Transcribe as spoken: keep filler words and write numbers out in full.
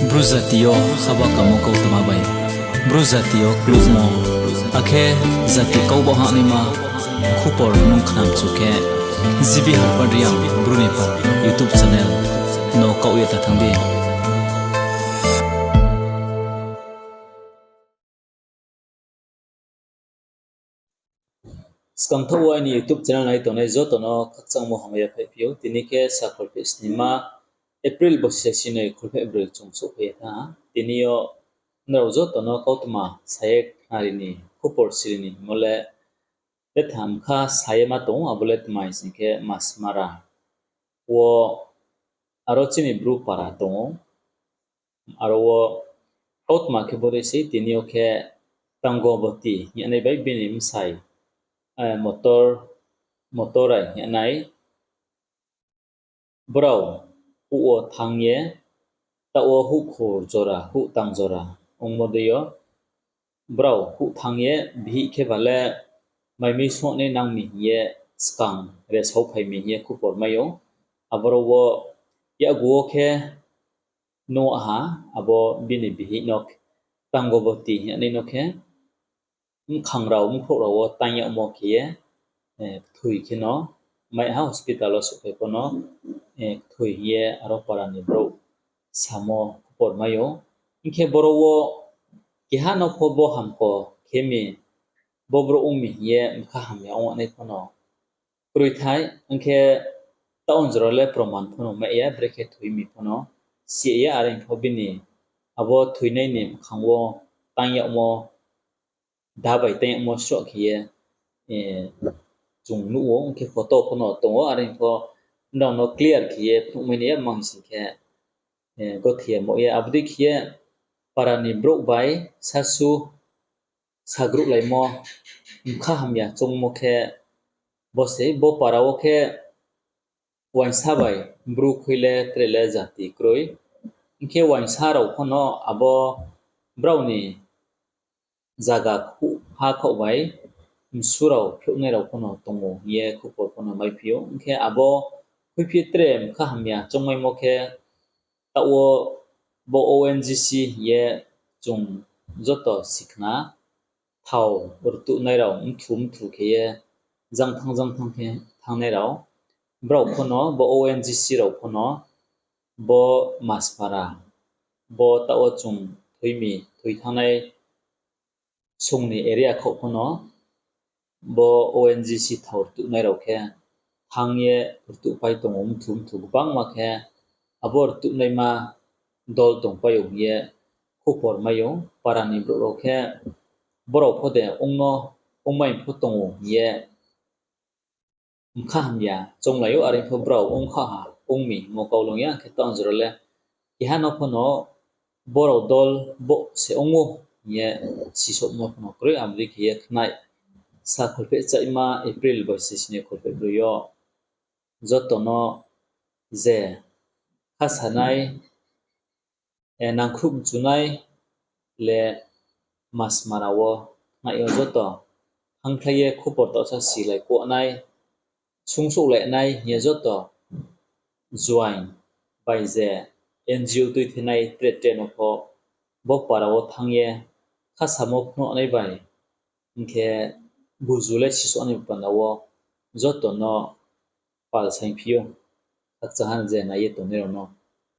Bru jati yo haba kamo kautma bai, Bru jati yo klukmo, akhe jati kau ba hahnaima khupor nung khnamchu khe, G B Harpad Reang Bru ni pha YouTube channel no kaoh ye ta thanng di. Skangthaoh wo aini YouTube channel nai tongnai joto no khakchangmo hamya phaiphi ou. Tini khe sa kholpheh snima April bosi se sinoi kholpheh broi chung souhphai ye thanng ha. Tini yo nrao joto no kautma sa ye khnari ni, khupor siri ni hingmo le, betha mkha sa ye ma tong ou, abo le tma hing sing khe Masmara wo aro chini Bru para tong ou. Aro wo kautma khe bodei sei, tini yo khe Tangoboti hing ye nai bai bini bsai, eh, Motor, Motorai hing ye nai, brao huh wo thanng ye, taoh wo huh khur jora, huh tang jora ongmo dei yo, brao huh thanng ye bihih khe ba le mai mi song nai nang mi hing ye skang re saophai mi hing ye khupor mai ou. Aboro wo yakgu wo khe nuh ha, abo bini bihih no, Tangoboti hing ye nai no khe, bkhang rao, bkhrouh rao wo taing yagmo khe ye, eh, kthoi khe no, mai ha hospital wo souhphai pho no, eh, kthoi hing ye aro para ni brouh samo khupor mai ou. Hing khe boro wo keha no pho bo hamko khe mi, bo brouh ong mi hing ye mkha hamya ong nai pho no kroi thai, hing khe taoh jora le proman pho no mai ya, brekhe thoi mi pho no si ya, are pho bini abo thoinai ni bkhang wo taing yagmo, da bai taing yagmo sroh khe ye, eh, chung nuh ou, hing khe photo pho no tong ou, are pho nrao no clear khe ye phnuh mai nai ya, mang sing khe, eh, gothi ya mo ye, abo dei khe ye para ni brouh bai sasu sagruhlaimo, mkha hamya choungmo khe bo sei, bo para wo khe uaingsa bai Bru khui le tre le jati kroi. Hing khe uaingsa rao pho no abo brao ni zaga khuh, ha khaoh bai msu rao phiouhnai rao pho no tong ou hing ye khupor pho no maiphi ou. Hing khe abo khuiphi tre mkha hamya choungmaimo khe, taoh wo bo O N G C hing ye chung joto sikhna, thao rtuhnai rao mthu mthu khe ye jang thanng jang thanng khe thanngnai rao, brao pho no bo O N G C rao pho no bo Maspara, bo taoh wo chung thoi mi thoi thanngnai song ni area khaoh pho no bo O N G C thao rtuhnai rao khe thanng ye rtuhpai tong ou, mthu mthu gbangma khe abo rtuhnaima dol tongpai ou hing ye khupor mai ou. Para ni brouh rao khe brao pho de ong no, ongmai pho tong ou hing ye mkha hamya chounglai ou, are pho brao ongkha ha, ong mi hingmo kau long ya, hing khe taoh jora le keha no pho no brao dol bo se ong ou hing ye sisouhmo pho no kroi, abo dei khe ye khnai. Sa kholpheh chaima April bosi se sinoi kholpheh broi yo joto no je khasanai, eh, nangkhruh mchunai le Masmara wo khnai yo joto thanngkhlai ye khupor taohsa silai kuahnai, sungsouhlai nai hing ye joto joaing bai je N G O tuithenai tre tre no pho bo para wo thanng ye khasamo phnuhnai bai, hing khe buzu le sisouhnai panda wo joto no pal saingphi ou, khakchang ha je nai ye tongnai rao no.